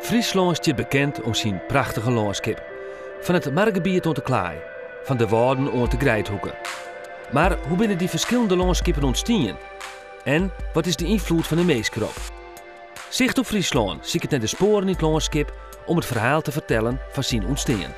Fryslân stiet bekend om syn prachtige lânskip. Fan it margebiet oant de klaai, fan de Wâlden oant de Greidhoeke. Mar hoe binne dy ferskillende lânskippen ûntstien? En wat is de ynfloed fan de minsk derop? Sicht op Fryslân siket nei de spoaren yn it lânskip om it ferhaal te fertellen fan syn ûntstean.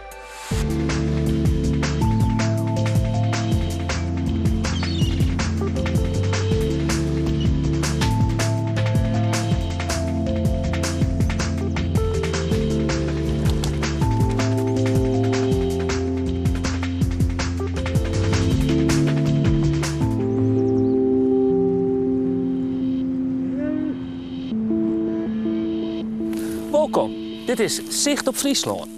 Wolkom, dit is Sicht op Fryslân.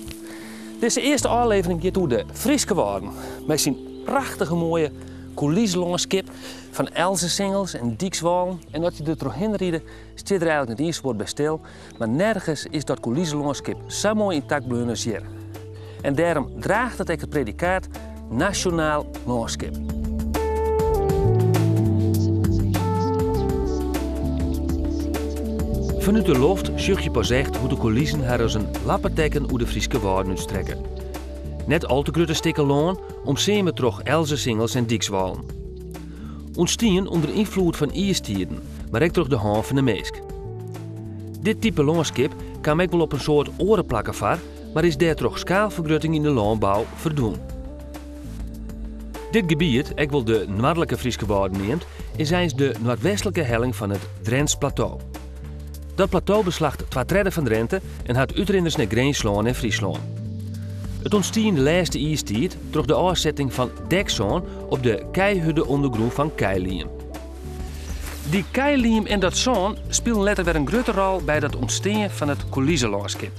Dizze earste ôflevering giet oer de Fryske Wâlden mei syn prachtige moaie kûliselânskip fan elzesingels en dykswâlen. En as je der trochhinne ride, stiet der eigenlik net ien soad by stil, mar nergens is dat kûliselânskip sa moai yntakt bleaun as hjir. En dêrom draacht it ek it predikaat nasjonaal lânskip. Fanút de loft sjoch je pas echt hoe't de kûlizen har as in lappetekken oer de Fryske Wâlden útstrekke. Net al te grutte stikken lân, omseame troch elzesingels en dykswâlen. Ûntstien ûnder ynfloed fan iistiden, mar ek troch de hân fan de minsk. Dit type lânskip kaam ek wol op in soad oare plakken foar, mar is dêr troch skaalfergrutting yn de lânbou ferdwûn. Dit gebiet, ek wol de Noardlike Fryske Wâlden neamd, is eins de noardwestlike helling fan it Drents Plateau. Dat plateau beslacht twatredde fan Drinte en hat útrinners nei Grinslân en Fryslân. It ûntstie yn de lêste iistiid troch de ôfsetting fan deksân op de keihurde ûndergrûn fan keiliem. Dy keiliem en dat sân spilen letter wer in grutte rol by dat ûntstean fan it kûliselânskip.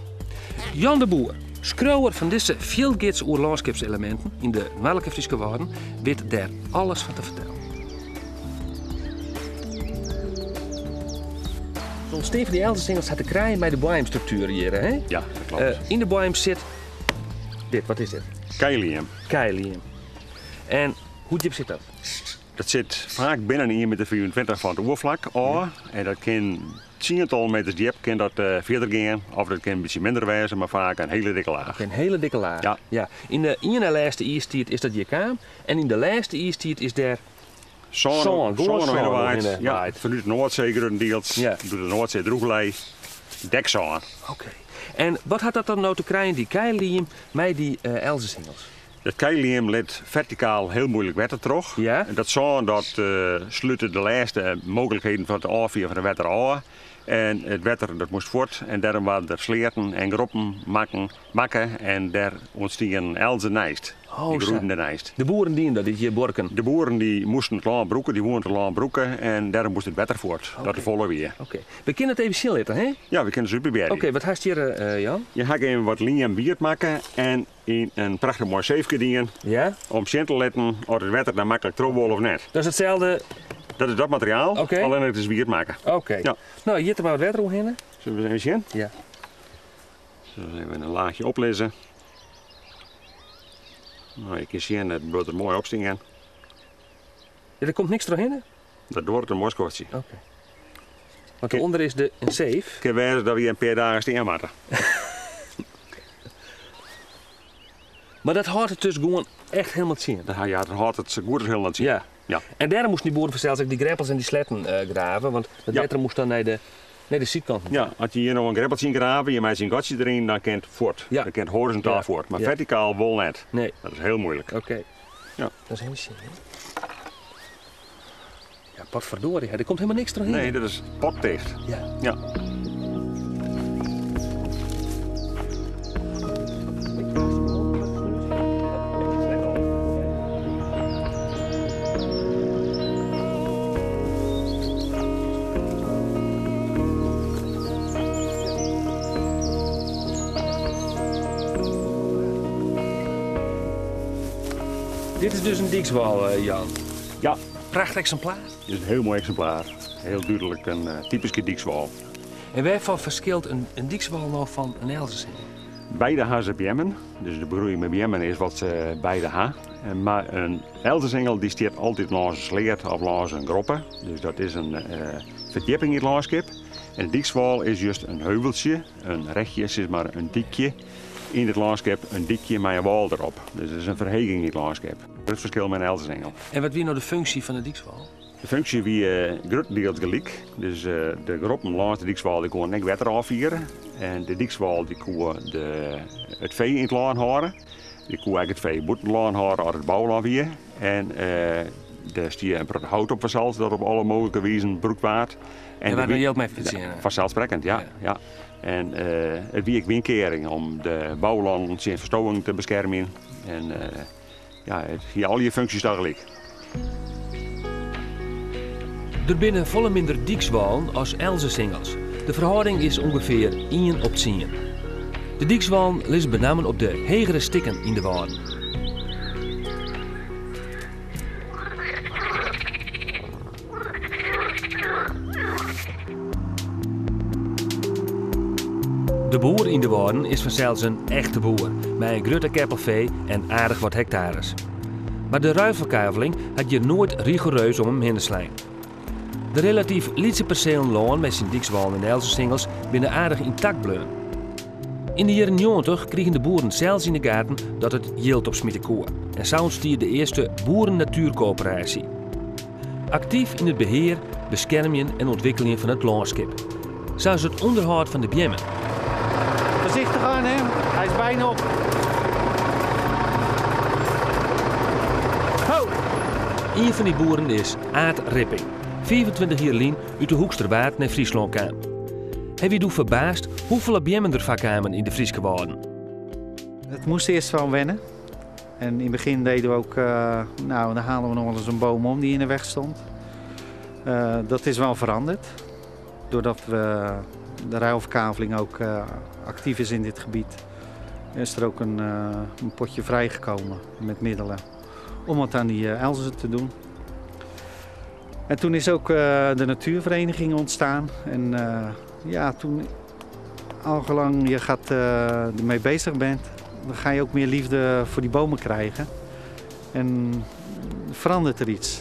Jan de Boer, skriuwer fan dizze fjildgids oer lânskipseleminten yn de Noardlike Fryske Wâlden, wit dêr alles fan te fertellen. It ûntstean fan dy elzesingels hat te krijen mei de boaiemstruktuer hjir, hè? Ja, dat kloppet. Yn de boaiem sit dit, wat is dit? Keiliem. Keiliem. En hoe djip sit dat? Dat sit faak binnen ien meter 25 fan it oerflak ôf. En dat kin tsientallen meters djip kin dat fierder gean. Of dat kin in bytsje minder wêze, mar faak in hiele dikke laach. In hiele dikke laach. Ja. Ja. Yn de ien nei lêste iistiid is dat hjir kaam. En yn de lêste iistiid is dêr Sân, sân, gewoan sân sân oerhinne waaid. oerhinne Ja, waaid. fanút de Noardsee gruttendiels. Ja. Doe't de Noardsee drûch lei, deksân. Oké. En wat hat dat dan no te krijen, dy keiliem, mei dy elzesingels? Dat keiliem lit fertikaal hiel muoilik wetter troch. Ja. En dat sân dat slute de lêste mooglikheden fan it ôffier fan it wetter ôf. En it wetter dat moast fuort en dêrom waarden der sleatten en groppen makken, makke en dêr ûntstienen elzen neist. Oh, Dy sa. groeiden derneist. De boeren dienen dat, dy't hjir buorken? De boeren dy moasten it lân brûke, dy woenen it lân brûke en dêrom moast it wetter fuort, dat der folle wie. Oké. We kinne it even sjen litte, hè? Ja, we kinne it útprobearje. Oké, wat hast hjir, Jan? Hjir ha ik even wat liem wiet makke en yn in prachtich moai seefke dien. Ja? Om sjen te litten oft it wetter dan maklik troch wol of net. Dat is itselde? Dat is dat materiaal, Oké. allinnich it is wiet makke. Oké. Ja. No, jit der mar wat wetter oerhinne. Sille we ris even sjen? Ja. Sille we even in laachje oplizze. No, je kinne sjen, it bliuwt der moai op stean. Ja, der komt niks trochhinne? Dat duorret in moai skoftsje. Oké. Want derûnder is de in seef. Kin wêze dat we hjir in pear dagen stean moatte. Mar dat hâldt it dus gewoan echt helemaal tsjin? Dat, ja, dat hâldt it sa goed as helemaal tsjin. Ja. Ja. En dêrom moasten dy boeren fansels ek dy greppels en dy sletten grave, want it Ja. wetter moast dan nei de, nei de sydkanten. Ja, as je hjir no in greppeltsje yn grave, je meitsje in gatsje deryn, dan kin it fuort. Ja. Dan kin it horizontaal Ja. fuort, mar Ja. fertikaal wol net. Nee. Dat is hiel muoilik. Oké. Ja. Dat is helemaal sjen, hè? Ja, potverdorie, hè, der komt helemaal niks trochhinne. Nee, dat is potticht. Ja. Ja. Dit is dus in dykswal, Jan. Ja. Prachtich eksimplaar. Dit is in hiel moai eksimplaar. Hiel dúdlik in typyske dykswal. En wêrfan ferskilt in dykswal no fan in elzesingel? Beide ha se beammen, dus de begroeiing mei beammen is wat se beide ha. Mar in elzesingel dy stiet altyd lâns in sleat of lâns in groppe. Dus dat is in ferdjipping yn it lânskip. En de dykswâl is just in heuveltsje, in rechje, sis mar in dykje yn it lânskip, in dykje mei in wâl derop. Dus it is in ferheging yn it lânskip. Grut ferskil mei in elzesingel. En wat wie no de funksje fan de dykswâl? De funksje wie gruttendiels gelyk. Dus de groppen lâns de dykswâl dy koenen ek wetter ôffiere. En de dykswâl dy koe de, it fee yn it lân hâlde. Dy koe ek it fee bûten it lân hâlde as it boulân wie. En der stie in protte hout op fansels dat op alle mooglike wizen brûkt waard. En dêr waard jild mei fertsjinne. Fanselssprekkend, ja. ja. En it wie ek wynkearing om de boulannen tsjin ferstowing te beskermjen. En ja, it hie allegear funksjes tagelyk. Der binne folle minder dykswâlen as elzesingels. De ferhâlding is ûngefear ien op tsien. De dykswâlen lizze benammen op de hegere stikken yn de wâlden. De boer yn de Wâlden is fansels in echte boer, mei in grutte keppel fee en aardich wat hektares. Mar de ruilferkaveling hat hjir noait rigoereus om him hinne slein. De relatyf lytse perselen lân mei syn dykswâlen en elzesingels binne aardich yntakt bleaun. Yn de jierren njoggentich krigen de boeren sels yn de gaten dat it jild opsmite koe en sa ûntstie de earste boerennatuerkoöperaasje. Aktyf yn it behear, beskermjen en ûntwikkeljen fan it lânskip. Sa as it ûnderhâld fan de beammen. Foarsichtich oan hè, hy is byna op. Ho! Ien fan dy boeren is Aart Ripping, 25 jier lyn út de Hoeksterwaard nei Fryslân kaam. Hy wie doe ferbaasd hoefolle beammen der foarkamen yn de Fryske Wâlden. It moast earst wel wenne. En in het begin deden we ook, nou, dan halen we nog wel eens een boom om die in de weg stond. Dat is wel veranderd, doordat we de ruilverkaveling ook actief is in dit gebied. Is er ook een potje vrijgekomen met middelen om wat aan die elzen te doen. En toen is ook de natuurvereniging ontstaan. En ja, toen al gelang je gaat, ermee bezig bent, dan ga je ook meer liefde voor die bomen krijgen. En verandert er iets.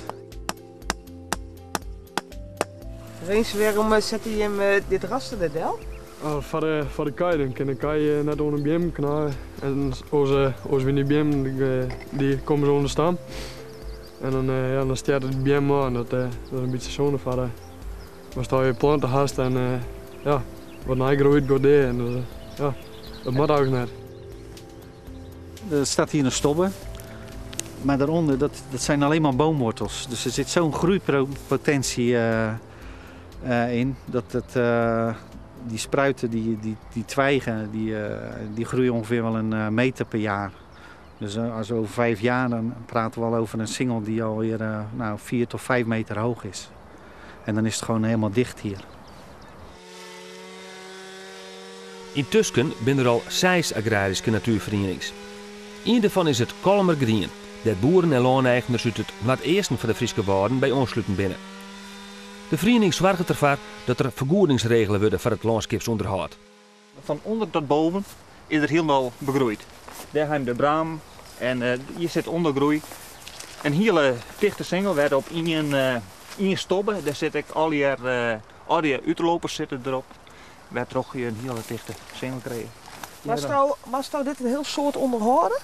Rinse, waarom zet hij hem dit raster er del? Oh, foar de kij, dan kin de kij net oan de beammen knage. En oars wie die beammen, die komme se oan de stam. En dan, ja, dan stjert de beam ôf en dat is in bytsje sûnde foar de, watst allegear plante hast en ja, wat neigroeit giet dea en dat, ja, dat moat eigentlik net. Er staat hier een stobbe, maar daaronder, dat zijn alleen maar boomwortels. Dus er zit zo'n groeipotentie in, dat die spruiten, die twijgen, die groeien ongeveer wel een meter per jaar. Dus als we over 5 jaar, dan praten we al over een singel die alweer 4 tot 5 meter hoog is. En dan is het gewoon helemaal dicht hier. Yntusken binne der al 6 agraryske natuerferienings. Ien dêrfan is it Kollumer Grien, dêr't boeren en lâneigners út it noardeasten fan de Fryske Wâlden by oansluten binne. De feriening soarget derfoar dat der fergoedings regele wurde foar it lânskipsûnderhâld. Fan ûnder tot boven is er hielendal begroeid. Dêr ha je de bramen en hjir sit ûndergroei. In hiele tichte singel wêr't op ien stobbe, dêr sit ek allegear útlopers sitte derop, wêrtroch je in hiele tichte singel krije. Moatsto dit in hiel soad ûnderhâlde?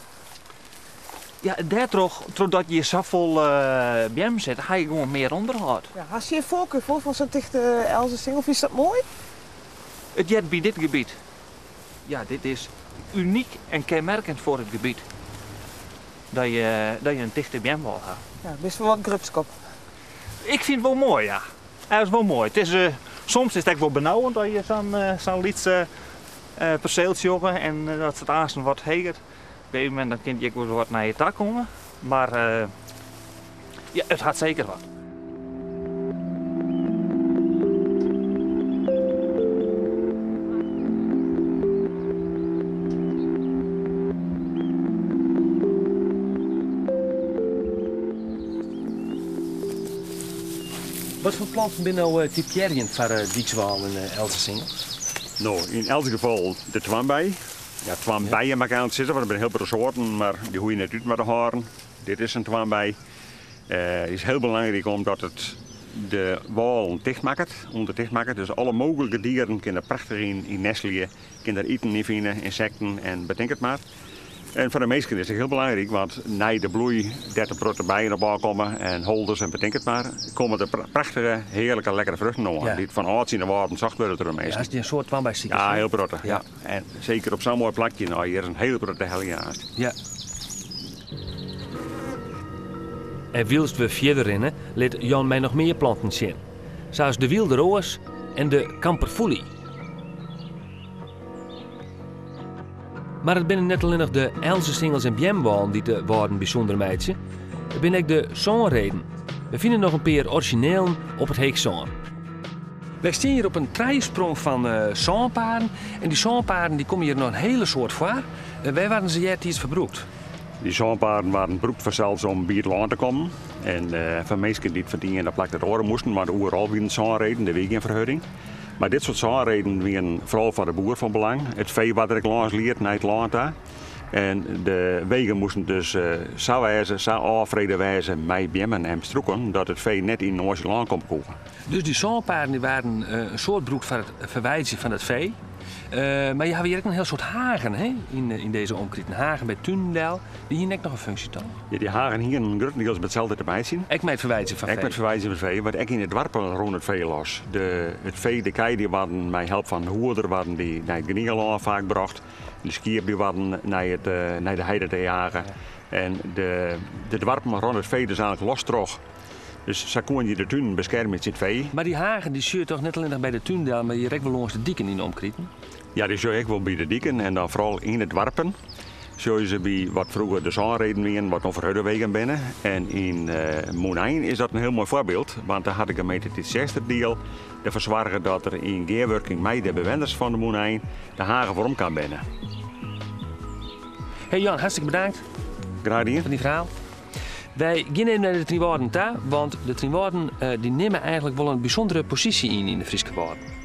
Ja, dêrtroch, trochdat je safolle beammen sitte, ha je gewoan mear ûnderhâld. Ja, hast hjir foarkar foar fan sa'n tichte elzesingel? Fynst dat moai? It heart by dit gebiet. Ja, dit is unyk en kenmerkend foar it gebiet. Dat je in tichte beamwâl ha. Ja, bist wol wat grutsk op? Ik fyn it wol moai, ja. It is wol moai. It is, soms is it ek wol benauwend as je sa'n lyts perseel sjogge en dat it aansten wat heger. Op een gegeven moment dan kin je ek wol wat nei je ta komme, mar ja, it hat seker wat. Wat foar planten binne no typearjend foar dykswâlen en elzesingels? No, yn elts gefal de toarnbei. Ja, toarnbeien moat ik eigentlik sizze, want der binne hiel protte soarten, mar dy hoege je net út te hâlden. Dit is in toarnbei. Is hiel belangryk omdat it de wâlen tichtmakket, ûnder tichtmakket. Dus alle mooglike dieren kinne der prachtich yn nestelje, kinne der iten yn fine, ynsekten en betink it mar. En foar de minsken is it hiel belangryk, want nei de bloei, dêr't in protte bijen op ôfkomme en holders en betink it mar, komme der prachtige, hearlike, lekkere fruchten oan, dy't fan âlds yn de wâlden socht wurde troch de minsken. Ja, is dy in soad toarnbysikers? Ja, hiel protte. Ja. En seker op sa'n moai plakje, no, hjir is in hiele protte te heljen aanst. Ja. En wylst we fierder rinne, lit Jan my noch mear planten sjen. Sa as de wylde roas en de kamperfoelie. Mar it binne net allinnich de elzesingels en beamwâlen dy't de Wâlden bysûnder meitsje. It binne ek de sânreden. We fine noch in pear orizjinelen op it Heechsân. Wy stean hjir op in trijesprong fan sânpaden en dy sânpaden dy komme hjir noch in hiele soad foar. Wêr waarden se eartiids foar brûkt? Dy sânpaden waarden brûkt fansels om by it lân te kommen en foar minsken dy't fan it iene plak nei it oare moasten, want oeral wienen sânreden, der wie gjin ferhurding. Mar dit soart sânreden wienen foaral foar de boer fan belang. It fee waard der ek lâns liet nei it lân ta. En de wegen moasten dus sa wêze, sa ôffrede wêze mei beammen en strûken, dat it fee net yn inoars lân komme koe. Dus dy sânpaden dy waarden in soad brûkt foar it ferweidzjen fan it fee. Mar je hawwe hjir ek in hiel soad hagen, hè, yn dizze omkriten. Hagen by tunen del, dy hienen ek noch in funksje toch? Ja, dy hagen hienen gruttendiels mei itselde te meitsjen. Ek mei it ferweidzjen fan fee? Ek mei it ferweidzjen fan fee, want ek yn de doarpen rûn it fee los. De, it fee, de kij, dy waarden mei help fan hoeder waarden dy nei it grienlân faak brocht. De skiep dy waarden nei it, nei de heide ta jage. En de, de doarpen rûn it fee dus eigentlik los troch. Dus sa koene je de tunen beskermje tsjin it fee. Mar dy hagen dy sjogge je toch net allinnich by de tún del, mar hjir ek wol lâns de diken yn de omkriten? Ja, dy sjogge je ek wol by de diken en dan foaral yn de doarpen. Sjogge je se by wat froeger de sânreden wienen, wat no ferhurde wegen binne. En yn Mûnein is dat in hiel moai foarbyld, want dêr hat de gemeente Tytsjerksteradiel derfoar soarge dat der yn gearwurking mei de bewenners fan de Mûnein de hagen werom kaam binne. Hey Jan, hartstikke bedankt. Graach dien. Foar dyn ferhaal. Wy gean even nei de Trynwâlden ta, want de Trynwâlden dy nimme eigenlik wol in bysûndere posysje yn yn de Fryske Wâlden.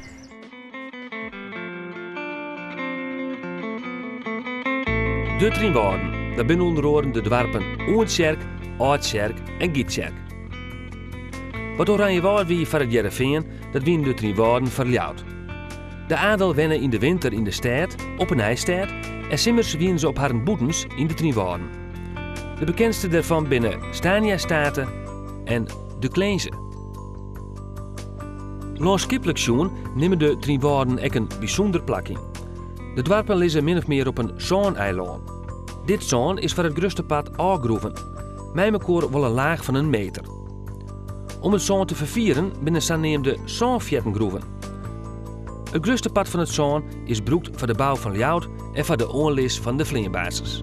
De Trynwâlden, dat binne ûnder oaren de doarpen Oentsjerk, Aldtsjerk en Gytsjerk. Wat Oranjewâld wie foar It Hearrenfean, dat wienen de Trynwâlden foar Ljouwert. De adel wenne yn de winter yn de stêd, op 'e Nijstêd, en simmers wienen se op harren bûtens yn de Trynwâlden. De bekendste dêrfan binne Stania State en De Klinze. Lânskiplik sjoen nimme de Trynwâlden ek in bysûnder plak yn. De doarpen lizze min of mear op in sâneilân. Dit sân is foar it grutste part ôfgroeven, mei mekoar wol in laach fan in meter. Om it sân te ferfieren binne saneamde sânfearten groeven. It grutste part fan it sân is brûkt foar de bou fan Ljouwert en foar de oanlis fan de fleanbasis.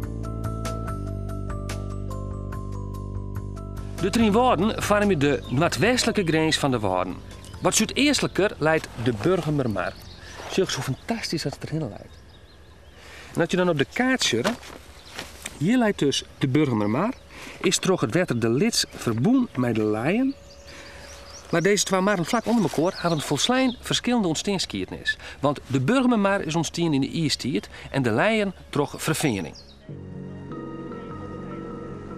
De Trynwâlden foarmje de noardwestlike grins fan de Wâlden. Wat súdeastliker leit de Burgumermar. Sjoch hoe fantastysk dat it derhinne leit. En as je dan op de kaart sjogge, hjir leit dus de Burgumermar, is troch it wetter de Lits ferbûn mei de Leien. Mar dizze twa marren flak ûnder mekoar hawwe in folslein ferskillende ûntsteansskiednis. Want de Burgumermar is ûntstien yn de iistiid en de Leien troch ferfeaning.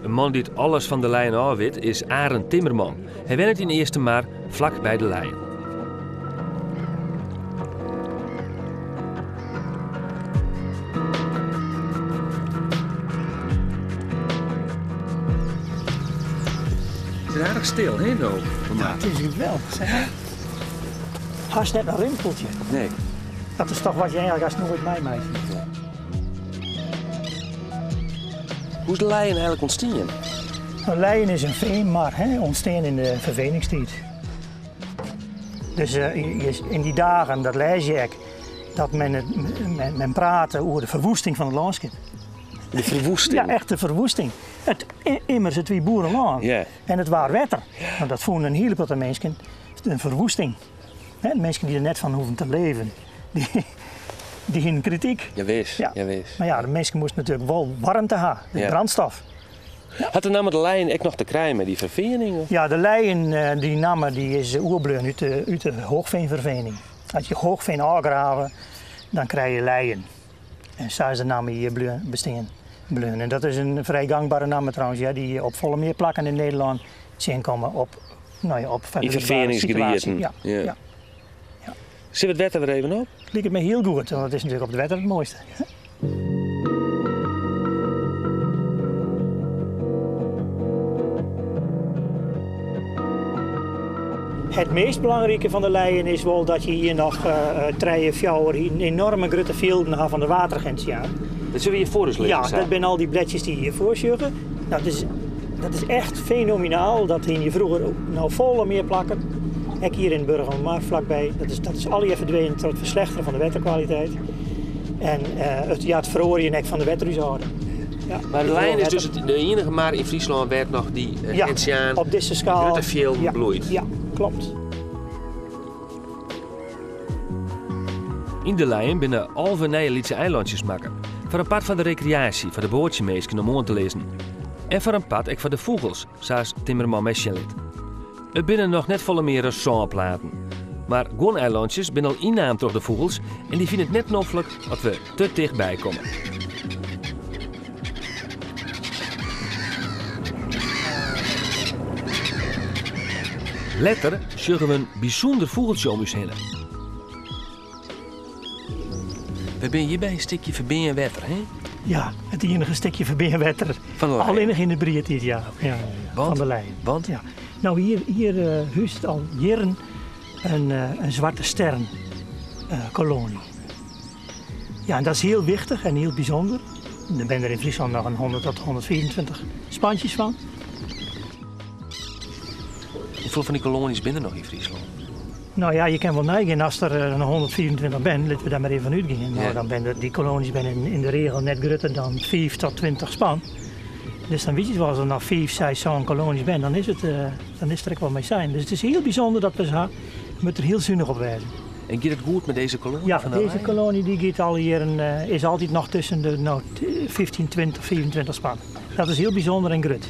In man dy't alles fan de Leien ôf wit is Arend Timmerman. Hy wennet yn Eastermar, flak by de Leien. Het is aardich stil, hè, no? Ja, it is geweldich, zeg. Hast net in rimpeltje. Nee. Dat is toch wat je eigenlik hast noait meimeitsje. Hoe is de Leien eigenlik ûntstien? De Leien is in feanmar, hè, ûntstien yn de ferfeningstiid. Dus yn dy dagen, dat lês je ek, dat men, it, men, men prate oer de ferwoesting fan it lânskip. De ferwoesting? Ja, echt de ferwoesting. It, immers, it wie boerelân. Yeah. En it waard wetter. Want dat fûnen in hiele protte minsken in ferwoesting. Hè, minsken dy't der net fan hoeven te leven, dy, dy hienen krityk. Jawis, Ja. jawis. Mar ja, de minsken moasten natuerlik wol waarmte ha, de Ja. brandstof. Hat de namme de Leien ek noch te krijen mei dy ferfeaning? Of? Ja, de Leien, dy namme dy is oerbleaun út de hoogfeanferfeaning. As je hoogfean ôfgrave, dan krije je leien. En sa is de namme hjir bleaun, bestean bleaun. En dat is in frij gangbare namme trouwens, ja, dy't je op folle mear plakken yn Nederlân tsjinkomme op Nou ja, op Yn ferfeaningsgebieten. Ja, ja. ja. Sille we it wetter wer even op? Liket my hiel goed, want it is natuerlik op it wetter it moaiste. Het meest belangrijke van de Leien is wel dat je hier nog trije, fjouwer enorme grutte fjilden ha fan de watergentiaan. Dat sille we hjir foar ús lizzen? Ja, dat binne al dy bledsjes dy't je hjir foar sjogge. Dat is, dat is echt fenomenaal. Dat hiene je froeger no folle mear plakken. Ek hjir yn Burgumermar flakby. Dat is, dat is allegear ferdwenen troch it ferslechteren fan de wetterkwaliteit. En it, ja, it feroarjen ek fan de wetterhúshâlding. Ja, Mar de Leien is dus de iennige mar yn Fryslân wêr't noch dy ja, gentiaan op dizze skaal, grutte fjilden ja, bloeit. Ja, klopt. Yn de Leien binne 11 nije lytse eilantsjes makke. Foar in part foar de rekreaasje, foar de boatsjeminsken om oan te lizzen. En foar in part ek foar de fûgels, sa as timmerman my sjen lit. It binne noch net folle mear as sânplaten. Mar guon eilantsjes binne al ynnaam troch de fûgels en dy fine it net noflik as we te tichtby komme. Letter sjogge we in bysûnder fûgeltsje om ús hinne. We binne hjir by in stikje ferbean wetter, hè? Ja, it iennige stikje ferbean wetter. Fan de Leien. Allinnich yn de briedtiid, ja. ja, ja, ja. Want? Fan de Leien. Want? Ja. Nou, hier, hier uh, huist al jierren een, uh, een zwarte stern uh, kolonie. Ja, en dat is hiel wichtich en hiel bysûnder. Der binne der yn Fryslân noch in 100 tot 125 spantjes fan. Hoefolle fan dy koloanjes binne der noch yn Fryslân? No ja, je kinne wol neigean as der noch 125 binne, litte we dêr mar even fan útgean. No, Ja. dan binne dy koloanjes binne yn de regel net grutter dan 5 tot 20 span. Dus dan wit je it wol, as der noch 5, 6, sân koloanjes binne, dan is it, dan is der ek wat mei sein. Dus it is hiel bysûnder dat we se ha. We moatte der hiel sunich op wêze. En giet it goed mei dizze koloanje? Ja, fan de dizze Leien? koloanje dy giet al jierren, is altyd noch tusken de no, 15, 20, 25 span. Dat is hiel bysûnder en grut.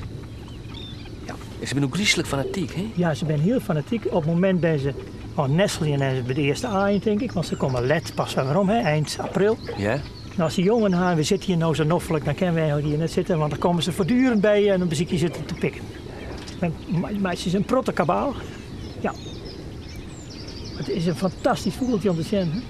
Ja. En se binne ook gryslik fanatyk, hè? Ja, se binne hiel fanatyk. Op it momint binne se oan it nesteljen en se by de earste aaien, tink ik. Want se komme let pas wer werom, hè, ein april. Ja. En as se jongen ha en we sitte hjir no sa noflik, dan kinne we eigentlik hjir net sitte, want dan komme se foartdurend by je en dan besykje se te pikken. Dan meitsje se in protte kabaal. Ja. It is in fantastysk fûgeltsje om te sjen. Hè?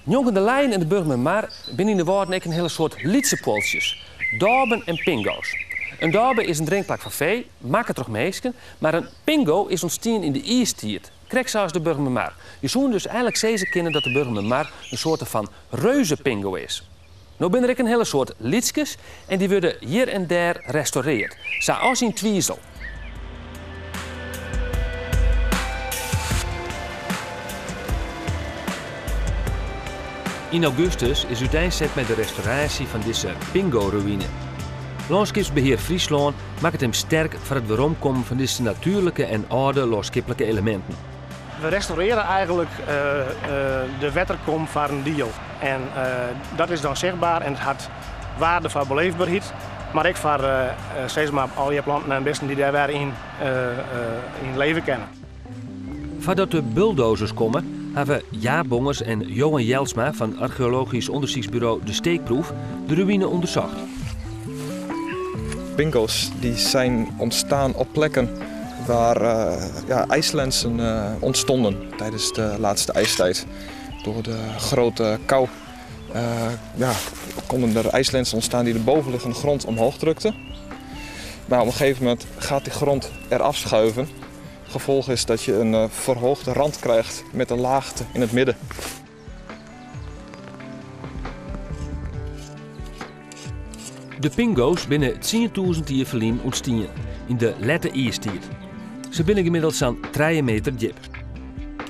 Njonken de Leien en de Burgumermar binne yn de Wâlden ek in hiele soad lytse puoltsjes, dôben en pingo's. In dôbe is in drinkplak foar fee, makke troch minsken, mar in pingo is ûntstien yn de iistiid, krekt sa as de Burgumermar. Je soene dus eigenlik sizze kinne dat de Burgumermar in soarte fan reuzepingo is. No binne der ek in hiele soad lytskes en dy wurde hjir en dêr restaureard, sa as yn Twizel. Yn augustus is úteinset mei de restauraasje fan dizze pingo-ruïne. Lânskipsbehear Fryslân makket him sterk foar it weromkommen fan dizze natuerlike en âlde lânskiplike eleminten. We restaurearje eigenlik de wetterkom foar in diel. En dat is dan sichtber en it hat waarde foar beleefberheid, mar ek foar sis mar allegear planten en bisten dy't dêr wer yn leve kinne. Foardat de bulldozers komme, hawwe Jaap Bongers en Johan Jelsma fan archeologysk ûndersyksburo De Steekproef de ruïne ûndersocht. Pingo's die zijn ontstaan op plekken waar ja, ijslensen ontstonden tijdens de laatste ijstijd. Door de grote kou ja, konden er ijslensen ontstaan die de bovenliggende grond omhoog drukten. Maar op een gegeven moment gaat die grond eraf schuiven. Gevolg is dat je een verhoogde rand krijgt met een laagte in het midden. De pingo's binne 10.000 jier ferlyn ûntstien, yn de lette iistiid. Se binne gemiddeld sa'n 3 meter djip.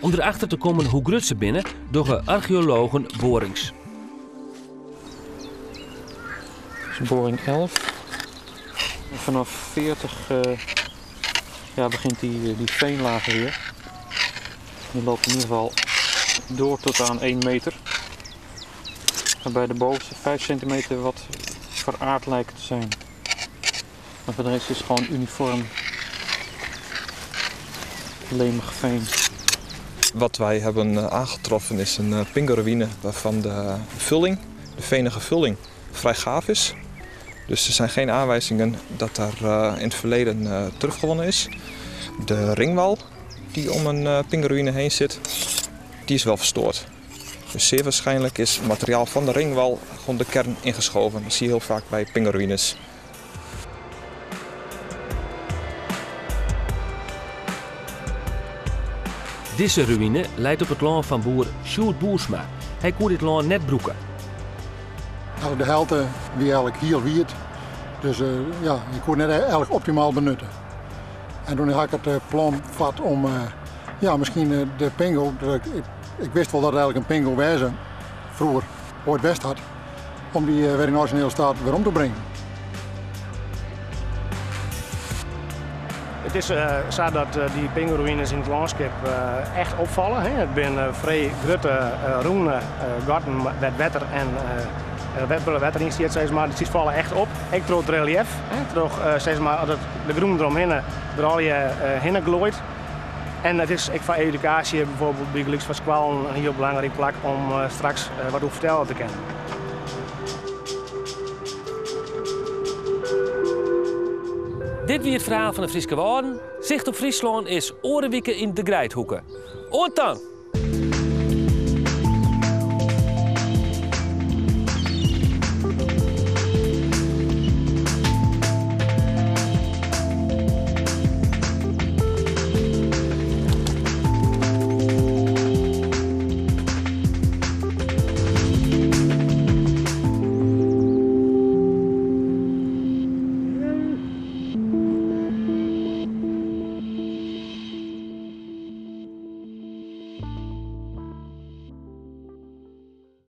Om derachter te kommen hoe grut se binne, dogge archeologen boarings. Dat is boring 11. En vanaf 40 ja, begint die veenlaag weer. Die loopt in ieder geval door tot aan 1 meter. Waarbij de bovenste 5 centimeter wat veraard lijkt te zijn. Maar voor de rest is het gewoon uniform lemig veen. Wat wij hebben aangetroffen is een pingoruïne waarvan de vulling, de venige vulling, vrij gaaf is. Dus er zijn geen aanwijzingen dat daar in het verleden turf gewonnen is. De ringwal die om een pingoruïne heen zit, die is wel verstoord. Dus zeer waarschijnlijk is materiaal van de ringwal gewoon de kern ingeschoven. Dat zie je heel vaak bij pingoruïnes. Dizze ruïne leit op it lân fan boer Sjoerd Boersma. Hy koe dit lân net brûke. De helte wie eigenlijk hiel wiet, dus ja, je koe it net eigenlijk optimaal benutte. En toen ha ik it plan vat om ja, miskien de pingo, ik wist wol dat it eigenlijk in pingo wêze froeger oait west hat, om dy wer yn orizjinele staat werom te bringen. It is sa dat dy pingoruïnes yn it lânskip echt opfalle. It binne frij grutte rûne gatten wêr't wetter en wetter yn stiet, sis mar. Dy falle echt op, ek troch it reliëf, troch sis mar, as de grûn deromhinne der allegear hinne gloait. En it is ek foar edukaasje, bijvoorbeeld bygelyks foar skoallen, in hiel belangryk plak om straks wat oer fertelle te kinnen. Dit wie it ferhaal fan de Fryske Wâlden. Sicht op Fryslân is oare wike yn de Greidhoeke. Oant dan!